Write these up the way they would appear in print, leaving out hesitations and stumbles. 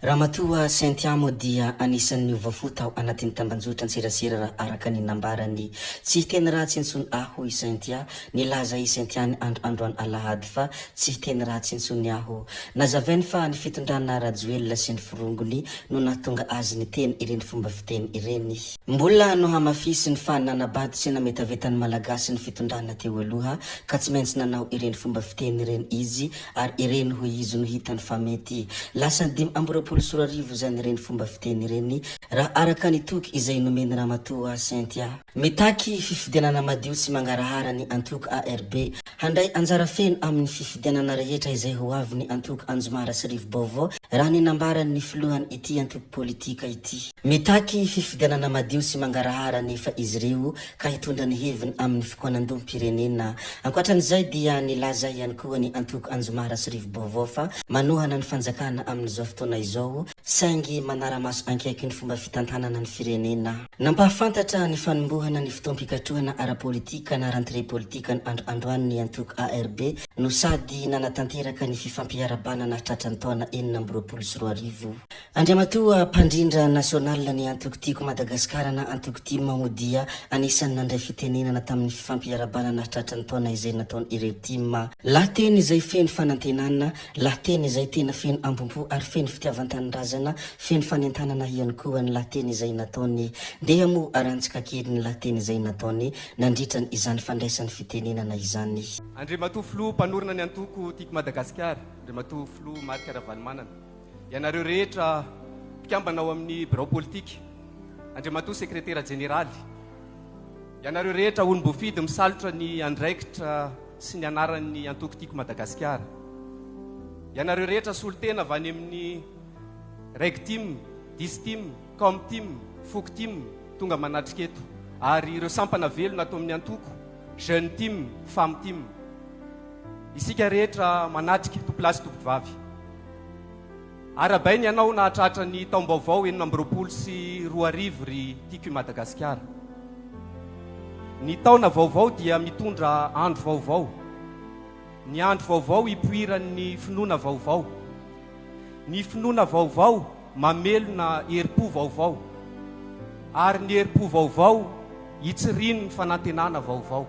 Ramatoa Cynthia moa dia anisan'ny niova fo tao anatin'ny tambanjotran-tserasera raha araka ny nambarany. Tsy hiteny ratsy intsony aho hoy i Cynthia. Nilaza i Cynthia ny andro androany alahady fa tsy hiteny ratsy intsony aho. Nazavainy fa ny fitondrana Rajoelina sy ny forongony no nahatonga azy niteny ireny fomba fiteny ireny. Mbola nohamafisiny fa nanabado sy nametaveta ny Malagasy ny fitondrana teo aloha ka tsy maintsy nanao ireny fomba fiteny ireny izy ary ireny hoy izy no hitany fa mety. Lasa ny 2025 izany ireny fomba fiteny ireny raha araka ny toky izay nomen'i Ramatoa Cynthia. Mitaky fifidianana madio sy mangarahara ny antoko ARB. Handray anjara feno amin'ny fifidianana rehetra izay ho avy ny antoko Anjomara sy Rivobaovao, raha ny nambaran'ny filohan'ity antoko politika ity. Mitaky fifidianana madio sy mangarahara anefa izy ireo ka hitondra ny heviny amin'ny fikaonandoham-pirenena. Ankoatran'izay dia nilaza ihany koa ny antoko Anjomara sy Rivobaovao fa manohana ny fanjakana amin'izao fotoana izao saingy manara-maso ankaiky ny fomba fitantanana ny firenena. Nampahafantatra ny fanombohana ny fotoam-pikatrohana ara-politika na rentrée politique ny andro androany ny antoko ARB no sady nanatanteraka ny fifampiarahabana nahatratra ny taona 2026. Andriamatoa mpandrindra nasionaly ny antoko Tiako Madagasikara na antoko tim moa dia anisan'ny nandray fitenenana tamin'ny fifampiarahabana nahatratra ny taona izay nataon'ireo tim. Lahateny izay feno fanantenana Lahateny izay tena feno ambom-po ary feno fitiavan-tanindrazana, feno fanentanana ihany koa ny lahateny izay nataony. Ndeha moa arantsika kely ny lahateny izay nataony nandritra izany fandraisany fitenenana izany. Andriamatoa Filoha mpanorina ny antoko Tiako Madagasikara, Andriamatoa Filoha Marc Ravalomanana, ianareo rehetra mpikambana ao amin'ny birao politika, Andriamatoa Sekretera Jeneraly, Ianareo rehetra olom-boafidy misalotra ny andraikitra sy ny anaran'ny antoko Tiako Madagasikara. Ianareo rehetra solontena avy any amin'ny Reg-Tim, Dis-Tim, Com-Tim, Foko-Tim tonga manatrika eto ary ireo sampana velona ato amin'ny antoko Jeune-Tim, Femme-Tim. Isika rehetra manatrika, tompolahy sy tompovavy. Arahabaina ianao nahatratra ny taom-baovao 2026 ry Tiako i Madagasikara. Ny taona vaovao dia mitondra andro vaovao. Ny andro vaovao ipoiran'ny finoana vaovao. Ny finoana vaovao mamelona herim-po vaovao. Ary ny herim-po vaovao itsirian'ny fanantenana vaovao.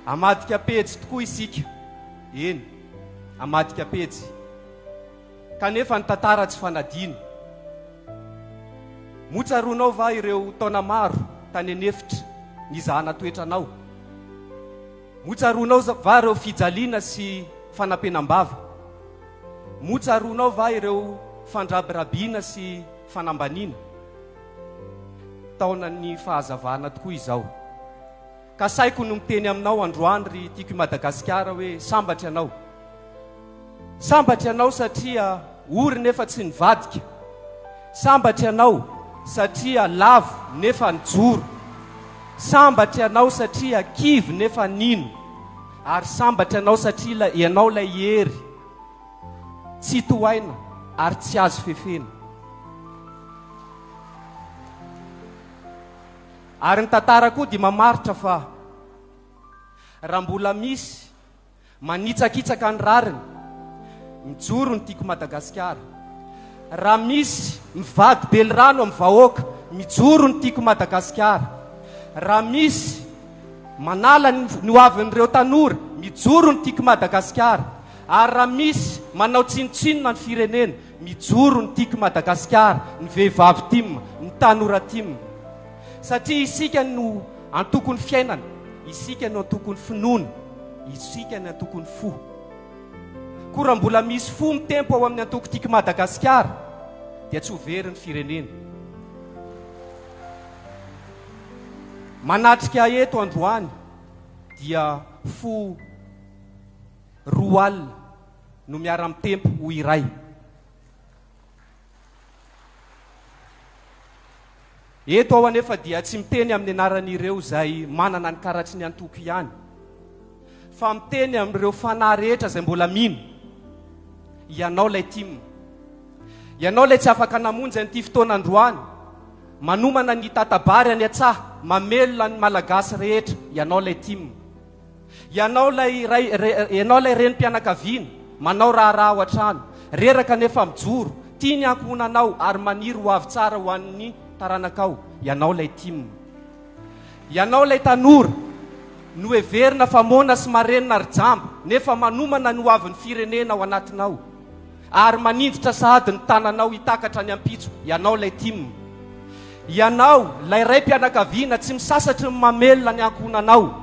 Hamadika pejy tokoa isika, eny, hamadika pejy. Kanefa ny tantara tsy fanadino. Moa tsaroanao va ireo taona maro tany an'efitra nizahana toetra anao? Moa tsaroanao va ireo fijaliana sy fanampenam-bava? Moa tsaroanao va ireo fandrabirabiana sy fanambaniana? Taonan'ny fahazavana tokoa izao. Ka saiko no miteny aminao androany ry tiako i Madagasikara hoe sambatra ianao. Sambatra ianao satria ory nefa tsy nivadika. Sambatra ianao satria lavo nefa nijoro. Sambatra ianao satria kivy nefa nino. Ary sambatra ianao satria ianao ilay hery tsy tohaina ary tsy azo fefena. Ary ny tantara koa dia mamaritra fa raha mbola misy manitsakitsaka ny rariny, mijoro ny Tiako Madagasikara. Raha misy mivadi-belirano amin'ny vahoaka, mijoro ny Tiako Madagasikara. Raha misy manala ny hoavin'ireo tanora, mijoro ny Tiako Madagasikara. Ary raha misy manao tsinontsinona ny firenena, Mijoro ny Tiako Madagasikara, ny vehivavy tim, ny tanora tim. Satria isika no antokon'ny fiainana, isika no antokon'ny finoana, isika no antokon'ny fo. Koa raha mbola misy fo mitempo ao amin'ny antoko Tiako Madagasikara dia tsy ho very ny firenena. Manatrika eto androany dia fo 20 no miara-mitempo ho iray. Eto aho anefa dia tsy miteny amin'ny anaran'ireo izay manana ny karatry ny antoko ihany, fa miteny amin'ireo fanahy rehetra izay mbola mino. Ianao ilay tim. Ianao ilay tsy afaka namonjy an'ity fotoana androany, manomana ny tatabary any an-tsaha, mamelona ny Malagasy rehetra. Ianao ilay tim. Ianao ilay ray, ianao ilay renim-pianakaviana, manao raharaha ao an-trano, reraka nefa mijoro, tia ny ankohonanao ary maniry ho avy tsara ho an'ny taranakao, ianao ilay tim. Ianao ilay tanora, noheverina fa moana sy marenina ary jamba, nefa manomana ny ho avin'ny firenena ao anatinao, ary maninjitra sahady ny tananao hitakatra ny ampitso, ianao ilay tim. Ianao ilay raim-pianakaviana tsy misasatry ny mamelona ny ankohonanao,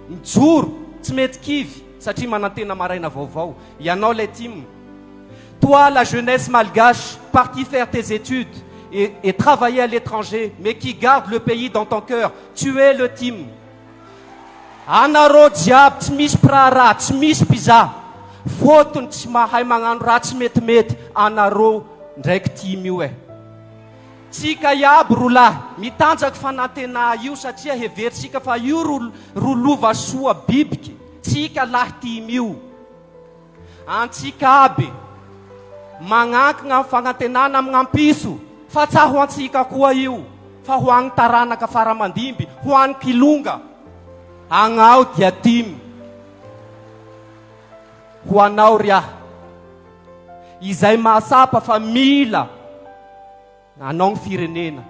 mijoro, tsy mety kivy satria manantena maraina vaovao, ianao ilay tim. Toi la jeunesse malgache, partie faire tes études et, et travailler à l'étranger, mais qui garde le pays dans ton cœur, tu es le tim. Anareo jiaby tsy misy mpiraharaha, tsy misy mpizaha, fôtony tsy mahay magnano raha tsy metimety, anareo ndraiky tim io eh. Tsika iaby ro lahy, mitanjaky fanantenà io satria heveritsika fa io ro ro lova soa bibiky, tsika lahy tim io. Antsika aby, magnankigna ny fagnantenana amin'ampiso, fa tsa ho antsika koa io, fa ho an'ny taranaka fara aman-dimby, ho an'ny kilonga. Agnao dia tim. Ho anao ry ahy, izay mahatsapa fa mila. Anao ny firenena,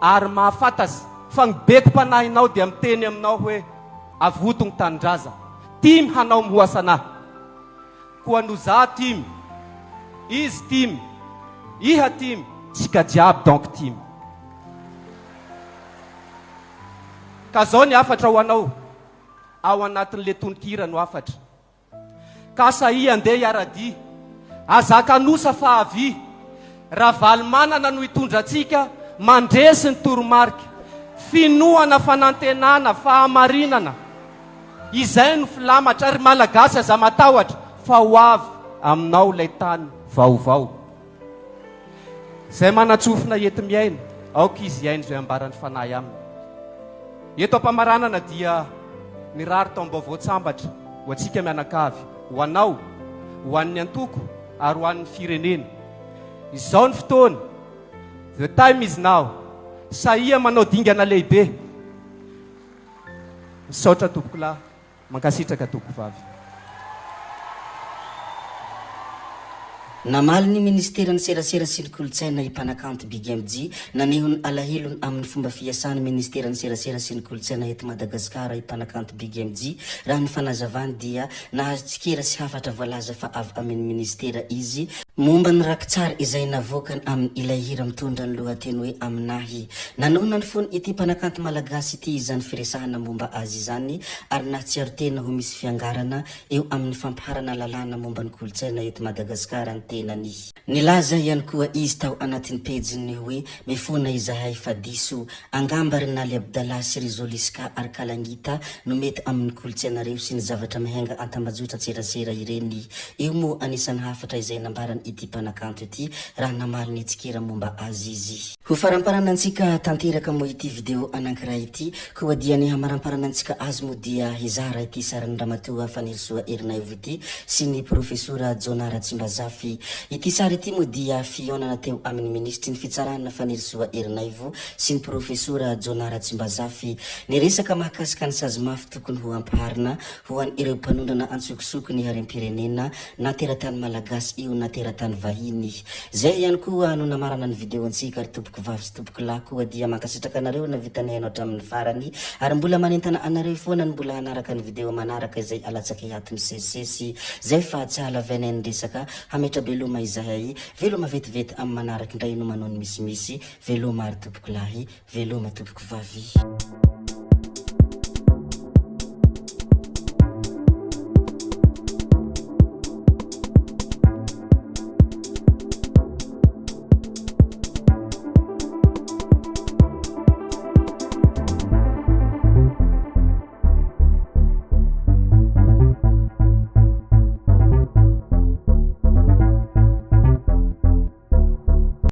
ary mahafantasy fa ny bekom-panahinao dia miteny aminao hoe, Avoto ny tanindraza. Tim hanao moasana. Koa no za tim, izy tim, iha tim, tsika jiaby donc tim. Ka zao ny hafatra ho anao, ao anatin'le tononkira no hafatra. Ka sahia andeha hiara-dia. Aza kanosa fa avia. Ravalomanana no hitondra antsika mandresy ny toromarika. Finoana, fanantenana, fahamarinana. Izay no filamatra. Ry Malagasy aza matahotra fa ho avy aminao ilay tany vaovao. Izay manan-tsofina enti-mihaino, aoka izy hihaino izay ambaran'ny Fanahy aminy. Eto am-pamaranana dia mirary taom-baovao tsambatra ho antsika mianakavy, ho anao, ho an'ny antoko ary ho an'ny firenena. Izao ny fotoana, the time is now. Sahia manao dingana lehibe. Misaotra tompokolahy. Mankasitraka tompovavy. Namaly ny Ministeran'ny Serasera sy ny Kolontsaina i mpanakanto Big MJ, naneho ny alahelony amin'ny fomba fiasan'ny Ministeran'ny Serasera sy ny Kolontsaina eto Madagasikara i mpanakanto Big MJ. Raha ny fanazavany dia nahazo tsikera sy hafatra voalaza fa avy amin'ny Ministera izy, momba ny rakitsary izay navoakany amin' ilay hira mitondra ny lohateny hoe Aminahy. Nanohina ny fony ity mpanakanto malagasy ity izany firesahana momba azy izany ary nahatsiaro tena ho misy fiangarana eo amin'ny fampiharana lalàna momba ny kolontsaina eto Madagasikara ny tenany. Nilaza ihany koa izy tao anatin'ny pejiny hoe Mifona izahay fa diso. Angamba ry Naly Abdallah sy ry Zoliska ary Kalangita no mety amin'ny kolontsainareo sy ny zavatra mihainga an-tambajotran-tserasera ireny. Io moa anisan'ny hafatra izay nambaran' ity mpanakanto ity raha namaly ny tsikera momba azy izy. Ho faramparanantsika tanteraka moa ity video anankiray ity, koa dia ny hamaramparanantsika azy moa dia hizara ity sarin'i Ramatoa Fanirisoa Ernaivo ity sy ny Profesora Jonah Ratsimbazafy. Ity sary ity moa dia fihaonana teo amin'ny Minisitry ny Fitsarana Fanirisoa Ernaivo sy ny Profesora Jonah Ratsimbazafy. Niresaka mahakasika ny sazy mafy tokony ho ampiharina ho an'ireo mpanondrana antsokosoko ny harem-pirenena na teratany malagasy io na teratany vahiny. Zay ihany koa no namarana ny video antsika ry tompoko vavy sy tompoko lahy koa dia mankasitraka anareo navita nihaino hatramin'ny farany ary mbola manentana anareo foana ny mbola hanaraka ny video manaraka izay alatsakay ato misesisesy zay fa tsy hahalavainay ny resaka hametra-beloma izahay veloma vetivety amin'ny manaraka indray no manao ny misimisy veloma ary tompoko lahy veloma tompoko vavy.